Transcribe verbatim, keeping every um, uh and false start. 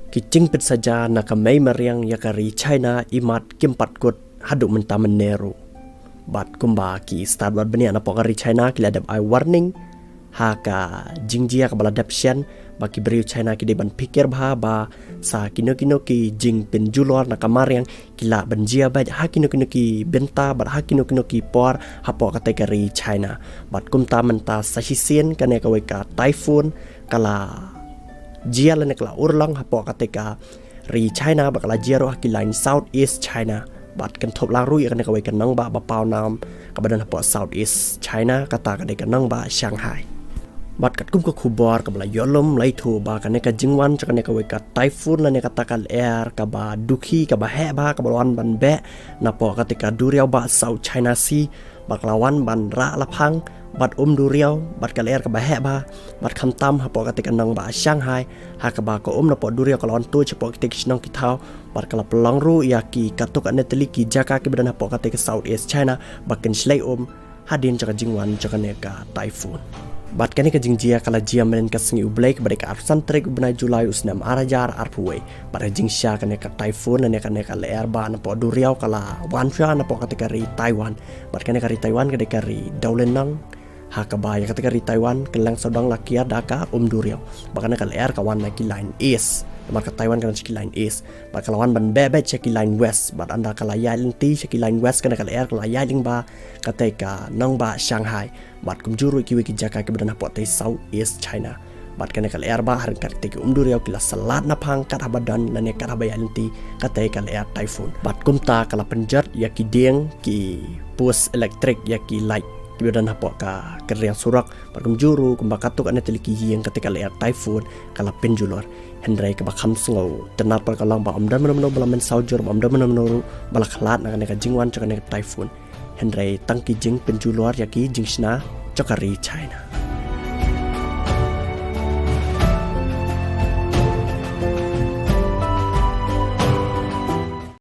Ki jingpynsaja na ka mei mariang ïa ka ri China imat kim pat kut haduh mynta mynne ruh. Bad kumba ki stad bad bniah napoh ka ri China ki la dep ai warning ha ka jingjia kaba la dep shen, ba ki briew China ki dei ban pyrkhat bha ba sa kino kino ki jingpynjulor na ka mariang ki lah ban jia beit ha kino kino ki bynta bad ha kino kino ki por hapoh katei ka ri China. Bad kumta mynta sa shisien kane kawei ka typhoon ka la jia lane ka la urlong hapoh katei ka ri China bad ka la jia ruh ha ki lain South East China. Bad kan thop lang ruh ïa kane kawei ka nongbah ba pawnam kaba don hapoh South East China, kata ka dei ka nongbah Shanghai. Bad katkum ka khubor kaba la ïoh lum la ïathuh ba kane ka jingwan jong kane kawei ka typhoon lane kata ka lyer kaba dukhi kaba heh bha kaba la wan ban beh napoh katei ka duriaw bah South China Sea, bad ka la wan ban rah laphang bad um duriaw bad ka lyer kaba heh bha, bad khamtam hapoh katei ka nongbah Shanghai, ha kaba ka um napoh duriaw ka la wan tuid shapoh kitei ki shnong ki thaw, bad ka la pynlong ruh ïa ki katto katne tylli ki jaka kiba don hapoh katei ka South East China ba kin shlei um hadien jong ka jingwan jong kane ka typhoon. Bad kane ka jingjia ka la jia mynhynnin ka sngi U Blei kaba dei ka arphew san tarik u bnai July u snem ar hajar arphew wei. Bad ka jingshisha kane ka typhoon lane kane ka lyer bah napoh duriaw ka la wan shuwa napoh katei ka ri Taiwan. Bad kane ka ri Taiwan ka dei ka ri dewlynnong, ha kaba ïa katei ka ri Taiwan kylleng sawdong la kiar da ka um duriaw. Bad kane ka lyer ka wan na ki lain east, namar ka Taiwan ka don sha ki lain east. Bad ka la wan ban beh beit sha ki lain west, bad ynda ka la ïaid lynti sha ki lain west kane ka lyer ka la ïaid lyngba katei ka nongbah Shanghai, bad kumjuh ruh kiwei ki jaka kiba don hapoh tei South East China. Bad kane ka lyer bah ha ryngkat katei ki um duriaw ki la slat naphang kat haba don lane kat haba ïaid lynti katei ka lyer typhoon. Bad kumta ka la pynjot ïa ki dieng, ki post elektrik, ïa ki light kiba don hapoh ka kynriang surok, bad kumjuh ruh kumba katto katne tylli ki ïing katei ka lyer typhoon ka la pynjulor. Hynrei kaba kham sngewtynnat pat ka long ba ym don mano mano ba la mynsaw jur, ba ym don mano mano ruh ba la khlad na kane ka jingwan jong kane ka typhoon. Hynrei tang ki jingpynjulor ïa ki jingshna jong ka ri China.